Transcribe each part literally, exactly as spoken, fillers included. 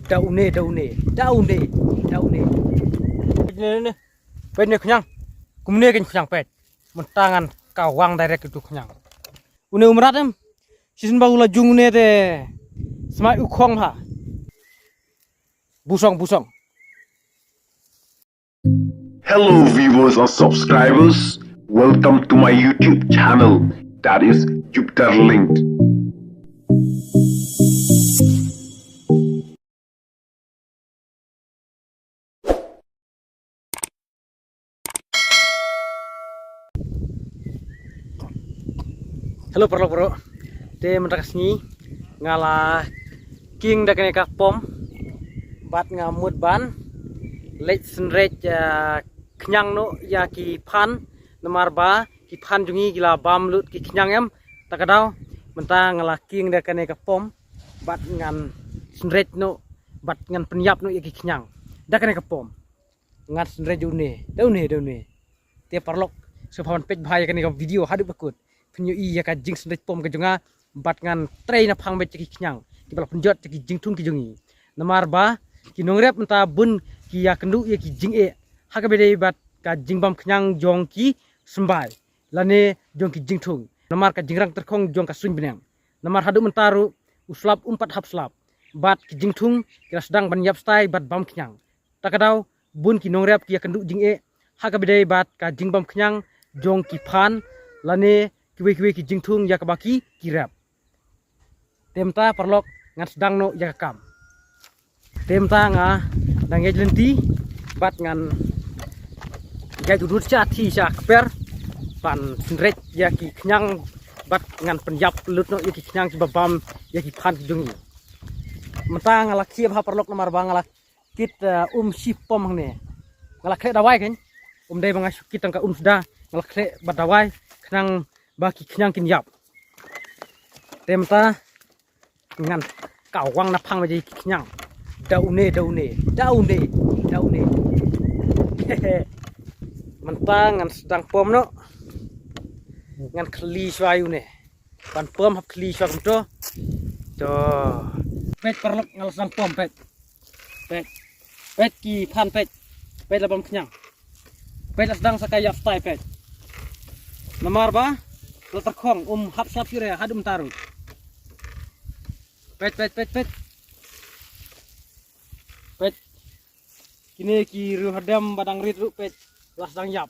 Da une, da une, da une, da une. Peit ne, ne, ne. Peit ne khñiang. Kumne kein khñiang peit. Mynta ngan kawang direct ïa utu khñiang. Une u mrad em. Shisien ba u la jung une te. Smai u khong ha. Busong, busong. Hello, viewers and subscribers. Welcome to my YouTube channel, that is Jupiter Linked. Hello paralok bro. Te mynta ka sngi nga la king da kane ka pom bad nga mut ban leit synreit, ah, khñiang noh ïa ki phan, namar ba ki phan jong ngi ki la bam lut ki khñiang em. Ta ka daw mynta nga la king da kane ka pom bad ngan synreit noh bad ngan pynïap noh ïa ki khñiang da kane ka pom. Ngan synreit da une, da une, da une. Te paralok, sngewbha ban peit bha ïa kane ka video haduh ba kut. Phin ïohi ïa ka jingsynreit pom ka jong nga bad ngan trei na phang beit ïa ki khñiang kiba la pynjot ïa ki jingthung ki jong ngi. Namar ba ki nongrep mynta bun ki ïakynduh ïa ki jingeh ha kaba ïadei bad ka jingbam khñiang jong ki symbai lane jong ki jingthung. Namar ka jingrang tyrkhong jong ka suiñ bneng. Namar haduh mynta ruh u slap um pat hap slap bad ki jingthung ki la sdang ban ïap stai bad bam khñiang. Ta ka daw bun ki nongrep ki ïakynduh jingeh ha kaba ïadei bad ka jingbam khñiang jong ki phan lane kiwei kiwei ki jingthung ïa kaba ki, ki rep. Te mynta paralok ngan sdang noh ïa ka kam. Te mynta nga dang ïaid lynti bad ngan ïaid dud sha thi sha kper ban synreit ïa ki khñiang bad ngan pynïap lut noh ïa ki khñiang kiba bam ïa ki phan ki jong ngi. Mynta nga la khie bha paralok namar ba nga la kit, eh, um shi pom hangne. Nga la khleh dawai kein. Um dei ba nga shu kit tang ka um suda. Nga la khleh bad dawai khnang ba ki khñiang kin ïap. Te mynta ngan kawang na phang beit ïa ki khñiang. Da une, da une, da une, da une. Mynta ngan sdang pom noh. Ngan khylli shuwa ïa une. Ban pom hap khylli shuwa kumto. To. Peit paralok nga la sdang pom peit. Peit. Peit ki phan peit. Peit la bam khñiang. Peit la sdang sa ka ïap stai peit. Namar ba la tyrkhong um hap slap shuh re haduh mynta ruh. Peit, peit, peit, peit. Peit. Kine ki riew hadem ba dang rit ruh peit. La sdang ïap.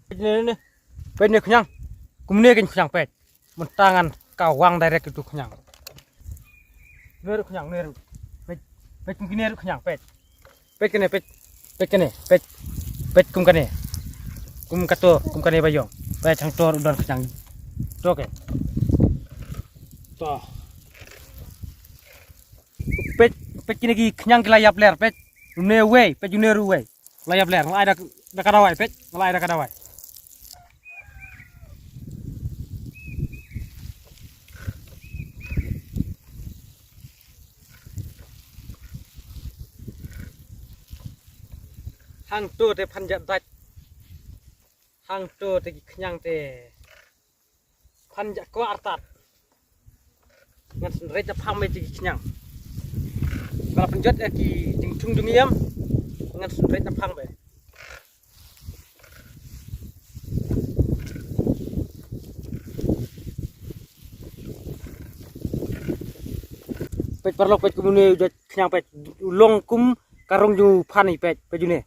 Peit ne, ne. Peit ne khñiang. Kumne kein khñiang peit. Mynta ngan kawang direct ïa utu khñiang. Ne ruh khñiang, ne ruh. Peit, peit kum kine ruh khñiang peit. Peit kane, peit. Peit kane, peit. Peit kum kane. Kum kato, kum kane ba ïong. Peit hangto ruh don khñiang. To ke. To. Peit, peit kine ki khñiang ki la ïap ler, peit. Une uwei, peit une ruh uwei. La ïap ler, nga la ai da, da ka dawai, peit, nga la ai da ka dawai. Hangto te phan jat dait. Hangto te ki khñiang te. Phan ja kwah artat. Ngan synreit na phang beit ïa ki khñiang. Ba la pynjot ïa ki jingthung jong ngi em. Ngan synreit na phang beit. Peit paralok peit kumne u jot khñiang peit u long kum ka rong jong u phan i peit peit une.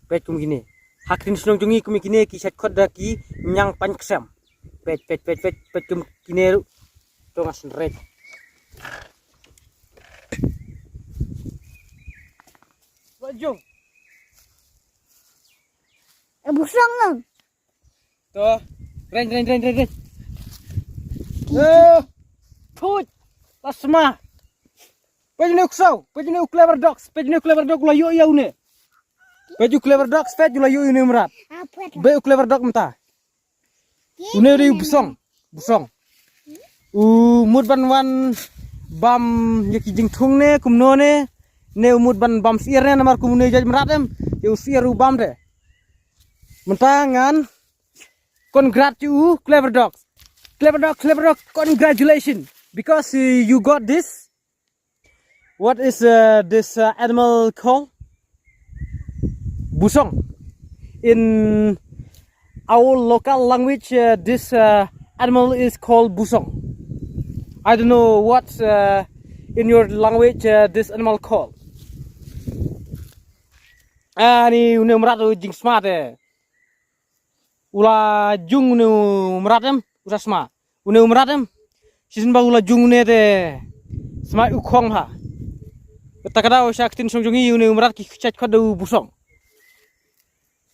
Peit kum kine. Ha ktien shnong jong ngi kum kine ki sait khot da ki ñiang pañ ksem. Peit, peit, peit, peit, peit kum kine ruh. To nga synreit. Wa jong. Eh, busong lang. To. Reng, reng, reng, reng, reng. Eh, put. Lasma. Peit une u ksew, peit une u clever dogs, peit une u clever dog u la ïoh ïa une. Peit u clever dogs, peit u la ïoh ïa une u mrad. Beit u clever dog mynta. Une u dei u busong, busong. U mut ban wan bam ïa ki jingthung ne kumno ne. Ne u mut ban bam syiar ne namar kum une u jait mrad em. Ïa u syiar u bam de. Mynta ngan congratulate you, clever dog. Clever dog, clever dog, congratulations. Because uh, you got this. What is uh, this uh, animal called? Busong. In our local language, uh, this uh, animal is called busong. I don't know what uh, in your language uh, this animal called. Ani une mrad u jingsma te. U la jung une u mrad em, u sa sma. Une u mrad em. Shisien ba u la jung une te sma u khong ha. Ta ka daw sha ktien song jong i une u mrad ki chait khot da u busong.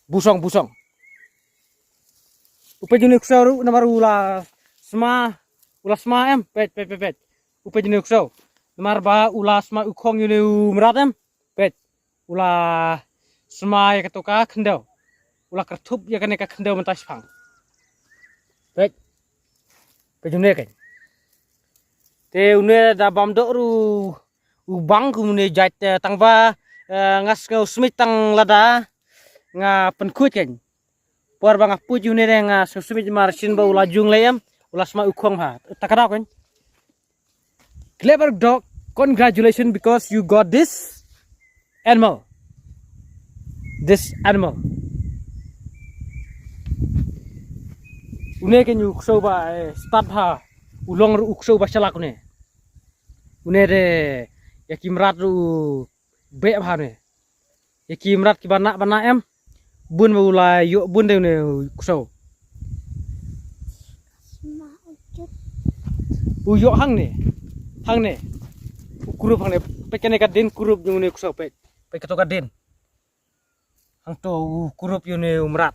Busong, busong. U peit une u ksew ruh namar u la sma, u la sma em, peit, peit, peit, peit. U peit une u ksew. Namar ba u la sma u khong une u mrad em, peit. U la sma ïa kato ka khyndew. U la kyrthup ïa kane ka khyndew mynta shipang. Peit. Peit une kein. Te une da bam doh ruh u bang kum une jait eh, tang ba eh, nga sngew smit tang lada nga pynkhuid kein. Por ba nga puid une de nga sngew smit mar shisien ba u la jung lei em. U la sma u khong ha. Ta ka daw kein. Clever dog, congratulations because you got this animal. This animal. Une kein u ksew ba eh, stad ha. U long ruh u ksew ba shalak une. Une de ïa ki mrad ruh u beh bha une. Ïa ki mrad kiba nah ba nah em. Bun ba u la ïoh bun de une u ksew. U ïoh hangne. Hangne. U kurup hangne. Peit kane ka dien kurup jong une u ksew peit. Peit kato ka dien. Hangto u kurup ïa une u mrad.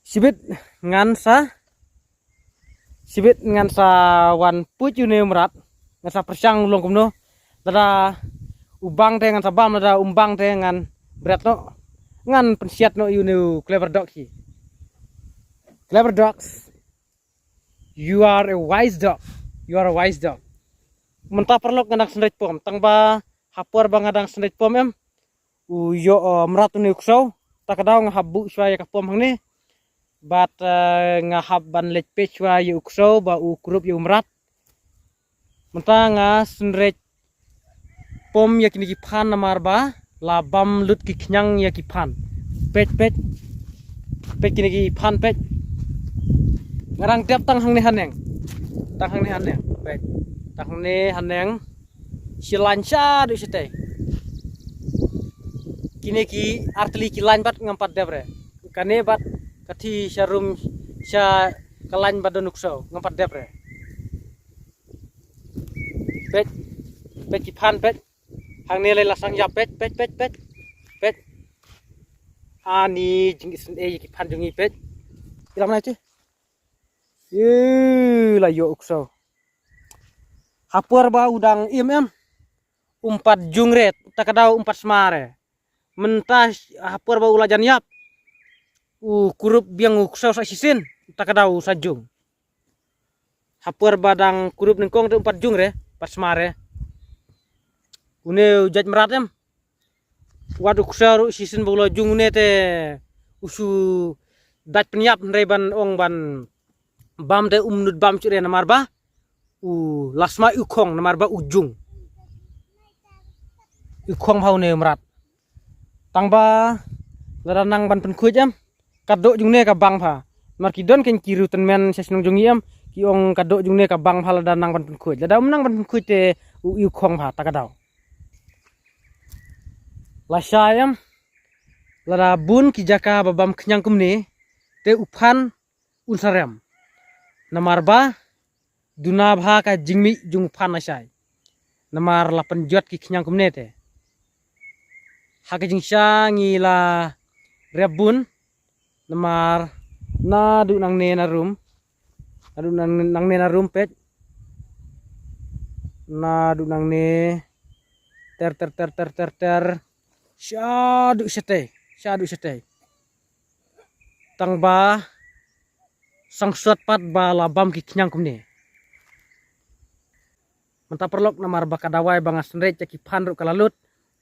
Shibit ngan sa, shibit ngan sa wan puid ïa une u mrad, ngan sa pyrshang u long kumno. Lada u bang te ngan sa bam, lada um bang te ngan bret noh. Ngan pynsiat noh ïa une u clever dog hi. Clever dogs. You are a wise dog. You are a wise dog. Mynta paralok nga dang synreit pom. Tang ba ha por ba nga dang synreit pom em. U ïoh uh, mrad une u ksew. Ta ka daw nga hap buh shuwa ïa ka pom hangne. Bad uh, nga hap ban leit peit shuwa ïa u ksew ba u kurup ïa u mrad. Mynta nga synreit pom ïa kine ki phan namar ba la bam lut ki khñiang ïa ki phan. Peit, peit. Peit kine ki phan, peit. Nga dang dep tang hangne haneng. Tang hangne haneng. Peit. Tang hangne haneng. Shi lain shaduh shatei. Kine ki artylli ki lain bad ngam pat dep re. Kane bad kati sharum sha ka lain bad don u ksew ngam pat dep re. Peit. Peit ki phan peit. Hangne lei la sang ïa peit, peit, peit, peit. Peit. Ani jing isynei ki phan jong i peit. Ilam na chu. Ye la ïoh u ksew. Ha por ba u dang im em. Um pat jung re, ta ka daw um pat sma re. Mynta ha por ba u la jan ïap. U kurup biang u ksew sa shisien, ta ka daw u sa jung. Ha por ba dang kurup nyngkong te um pat jung re, pat sma re. Une u jait mrad em. Wat u ksew ruh shisien ba u la jung une te u shu dait pynïap hynrei ban ong ban bam te um nud bam shuh re namar ba u la sma u khong namar ba u jung. U khong bha une u mrad. Tang ba lada nang ban pynkhuid em. Ka doh jong ne ka bang bha. Namar ki don kein ki riewtymmen sha shnong jong ngi em. Ki ong ka doh jong ne ka bang bha lada nang ban pynkhuid. Lada um nang ban pynkhuid te u ïu khong bha ta ka daw. Lashai em. Lada bun ki jaka ba bam khñiang kumne te u phan un sa rem. Namar ba duna bha ka jingmih jong u phan lashai. Namar la pynjot ki khñiang kumne te. Ha ka jingshisha ngi la rep bun. Namar naduh nangne na rum. Naduh nang, nangne na rum peit. Naduh nangne ter ter ter ter ter ter shaduh shatei, shaduh shatei. Tang ba sngewsut pat ba la bam ki khñiang kumne. Mynta paralok, namar ba ka dawai ba nga synreit ïa ki phan ruh ka la lut,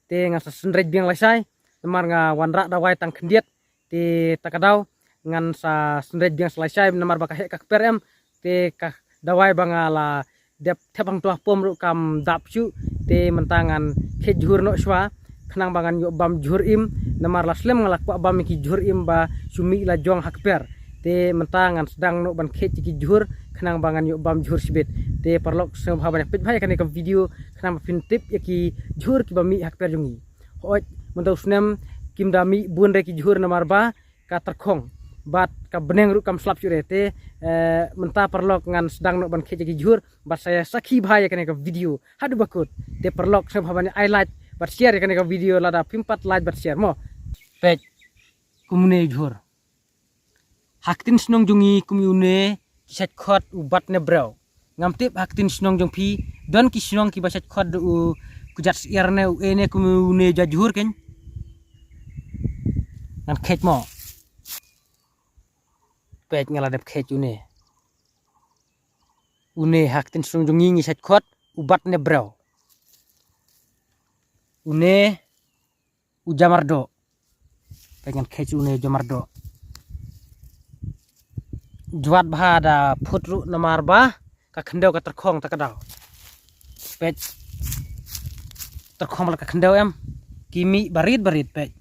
te ngan sa synreit biang lashai. Namar nga wanrah dawai tang khyndiat, te ta ka daw ngan sa synreit biang sa lashai namar ba ka heh ka kper em. Te ka dawai ba nga la dep thep hangto ha pom ruh kam dap shuh, te mynta ngan kheit jhur noh shuwa khnang ba ngan ïoh bam jhur im. Namar la slem nga la kwah bam ïa ki jhur im ba shu mih la jong ha kper. Te mynta ngan sdang noh ban kheit ïa ki jhur khnang ba ngan ïoh bam jhur shibit. Te paralok, sngewbha ban ïa peit bha ïa kane ka video khnang ba phin tip ïa ki jhur kiba mih ha kper jong ngi. Hooid, mynta u snem kim da mih bun re ki jhur namar ba ka tyrkhong bad ka bneng ruh kam slap shuh re. Te, eh, mynta paralok ngan sdang noh ban kheit ïa ki jhur bad sa ïa sakhi bha ïa kane ka video haduh ba kut. Te paralok, sngewbha ban ïa ai like bad share ïa kane ka video lada phim pat like bad share mo. Peit kumne jhur. Ha ktien shnong jong ngi kum une ki shait khot u bat ne briew. Ngam tip ha ktien shnong jong phi, don ki shnong kiba shait khot da u kjat syiar ne u e ne kum une ja jhur kein. Ngan kheit mo. Peit nga la dep kheit une. Une ha ktien shnong jong ngi ngi shait khot u bat ne briew. Une u jamardoh. Peit ngan kheit une u jamardoh. Jwat bha da phut ruh namar ba ka khyndew ka tyrkhong ta ka daw. Peit tyrkhong bha la ka khyndew em. Ki mih barit barit peit.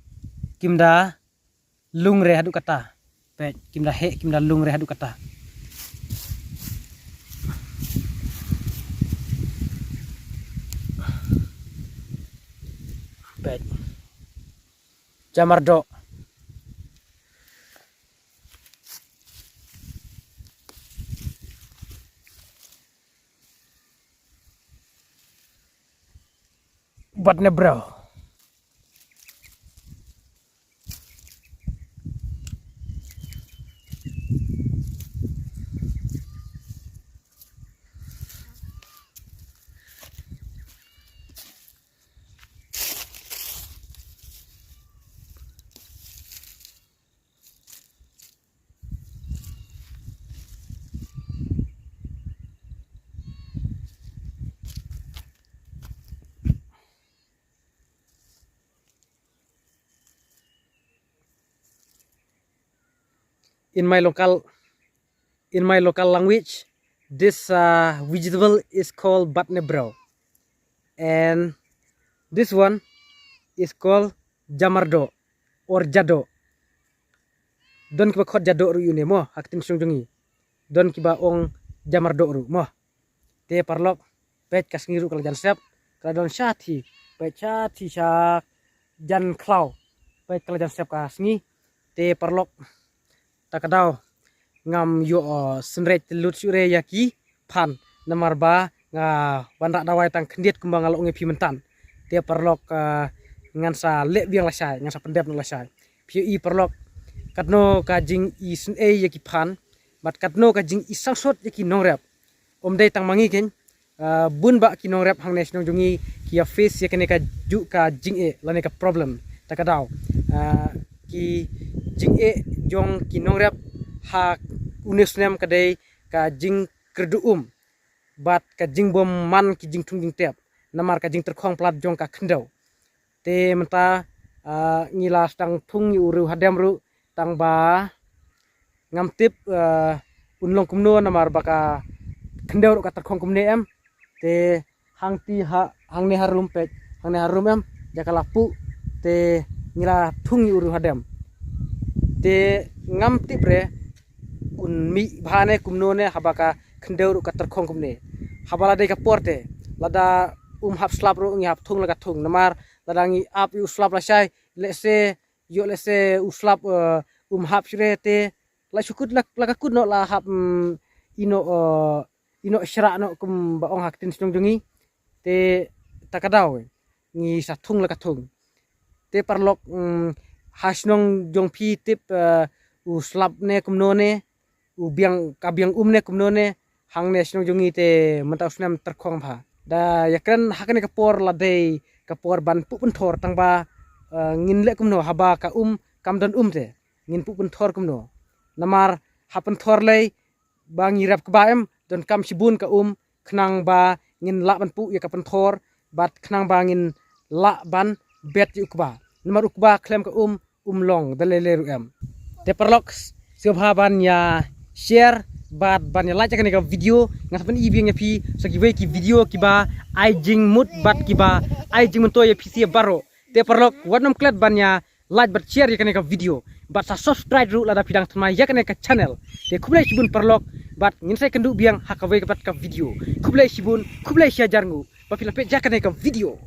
Kim da lung re haduh kata. Peit, kim da heh, kim da lung re haduh kata. Peit. Jamardoh. Bat ne briew. In my local, in my local language, this, uh, vegetable is called bat ne briew, and this one is called jamardoh or jadoh. Don kiba khot jadoh ruh ïa une mo ha ktien shnong jong ngi. Don kiba ong jamardoh ruh mo. Te paralok, peit ka sngi ruh ka la jan sep, ka la don shathie, peit shathie sha jan khlaw, peit ka la jan sep ka sngi. Te paralok, ta ka daw ngam ïoh, uh, synreit lut shuh re ïa ki phan namar ba nga wanrah dawai tang khyndiat kumba nga la ong ïa phi mynta. Te paralok, uh, ngan sa leh biang lashai, ngan sa pyndep noh lashai. Phi ïohi paralok, katno ka jingisynei ïa ki phan bad katno ka jingisngewsut ïa ki nongrep. Ym dei tang ma ngi kein, ah, bun bah ki nongrep hangne shnong jong ngi ki ïa face ïa kane kajuh ka jingeh lane ka problem ta ka daw. Ah, ki jingeh jong ki nongrep ha une u snem ka dei ka jingkyrduh um bad ka jingbym man ki jingthung jingtep namar ka jingtyrkhong palat jong ka khyndew. Te mynta, ah, ngi la sdang thung ïa u riew hadem ruh tang ba ngam tip, ah, un long kumno namar ba ka khyndew ruh ka tyrkhong kumne em. Te hangti ha, hangne harum peit, hangne harum em, ïa ka la puh, te ngi la thung ïa u riew hadem. Te ngam tip re un mih bha ne kumno ne haba ka khyndew ruh ka tyrkhong kumne. Haba la dei ka por te, lada um hap slap ruh ngi hap thung la ka thung namar lada ngi ap ïa u slap lashai, lehse, ïoh lehse u slap, eh, um hap shuh re te la shu kut la, la ka kut noh la hap, mm, ïehnoh, eh, ïehnoh shrah noh kumba ong ha ktien shnong jong ngi. Te ta ka daw ngi sa thung la ka thung. Te paralok, mm, ha shnong jong phi tip, eh, u slap ne kumno ne, u biang, ka biang um ne kumno ne, hangne shnong jong ngi te mynta u snem tyrkhong bha. Da ïa kren ha kane ka por la dei ka por ban puh pynthor, tang ba, eh, ngin leh kumno haba ka um kam don um te, ngin puh pynthor kumno? Namar ha pynthor lei ba ngi rep kba em, don kam shibun ka um, khnang ba ngin lah ban puh ïa ka pynthor, bad khnang ba ngin lah ban bet ïa u kba. Namar u kba khlem ka um, um long da lei lei ruh em. Te paralok, sngewbha ban ïa share bad ban ïa like ïa kane ka video. Nga sa pyni biang ïa phi sa kiwei ki video kiba ai jingmut bad kiba ai jingmyntoi ïa phi sa baroh. Te paralok, wat nym klet ban ïa like bad share ïa kane ka video, bad sa subscribe ruh lada phi dang thymmai ïa kane ka channel. Te khublei shibun paralok, bad ngin sa ïakynduh biang ha kawei ka pat ka video. Khublei shibun, khublei shihajar nguh ba phi la peit ïa kane ka video.